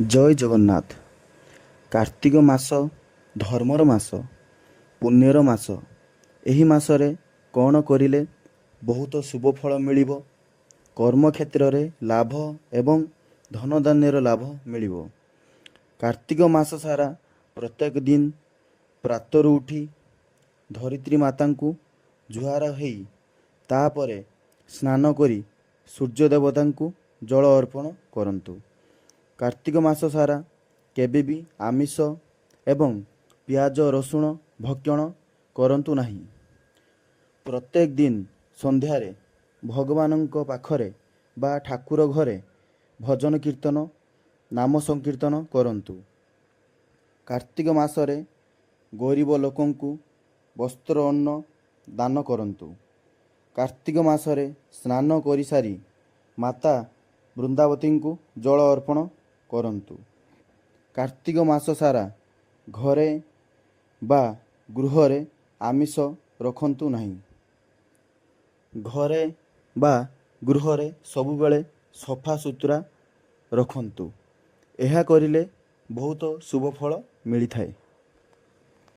ଜୟ ଜଗନ୍ନାଥ। କାର୍ତ୍ତିକ ମାସ ଧର୍ମର ମାସ, ପୁଣ୍ୟର ମାସ। ଏହି ମାସରେ କ'ଣ କରିଲେ ବହୁତ ଶୁଭ ଫଳ ମିଳିବ, କର୍ମକ୍ଷେତ୍ରରେ ଲାଭ ଏବଂ ଧନଧାନ୍ୟର ଲାଭ ମିଳିବ। କାର୍ତ୍ତିକ ମାସ ସାରା ପ୍ରତ୍ୟେକ ଦିନ ପ୍ରାତରୁ ଉଠି ଧରିତ୍ରୀ ମାତାଙ୍କୁ ଜୁହାର ହେଇ ତାପରେ ସ୍ନାନ କରି ସୂର୍ଯ୍ୟ ଦେବତାଙ୍କୁ ଜଳ ଅର୍ପଣ କରନ୍ତୁ। କାର୍ତ୍ତିକ ମାସ ସାରା କେବେ ବି ଆମିଷ ଏବଂ ପିଆଜ ରସୁଣ ଭକ୍ଷଣ କରନ୍ତୁ ନାହିଁ। ପ୍ରତ୍ୟେକ ଦିନ ସନ୍ଧ୍ୟାରେ ଭଗବାନଙ୍କ ପାଖରେ ବା ଠାକୁର ଘରେ ଭଜନ କୀର୍ତ୍ତନ, ନାମ ସଂକୀର୍ତ୍ତନ କରନ୍ତୁ। କାର୍ତ୍ତିକ ମାସରେ ଗରିବ ଲୋକଙ୍କୁ ବସ୍ତ୍ର, ଅନ୍ନ ଦାନ କରନ୍ତୁ। କାର୍ତ୍ତିକ ମାସରେ ସ୍ନାନ କରିସାରି ମାତା ବୃନ୍ଦାବତୀଙ୍କୁ ଜଳ ଅର୍ପଣ କରନ୍ତୁ। କାର୍ତ୍ତିକ ମାସ ସାରା ଘରେ ବା ଗୃହରେ ଆମିଷ ରଖନ୍ତୁ ନାହିଁ। ଘରେ ବା ଗୃହରେ ସବୁବେଳେ ସଫା ସୁତୁରା ରଖନ୍ତୁ। ଏହା କରିଲେ ବହୁତ ଶୁଭ ଫଳ ମିଳିଥାଏ।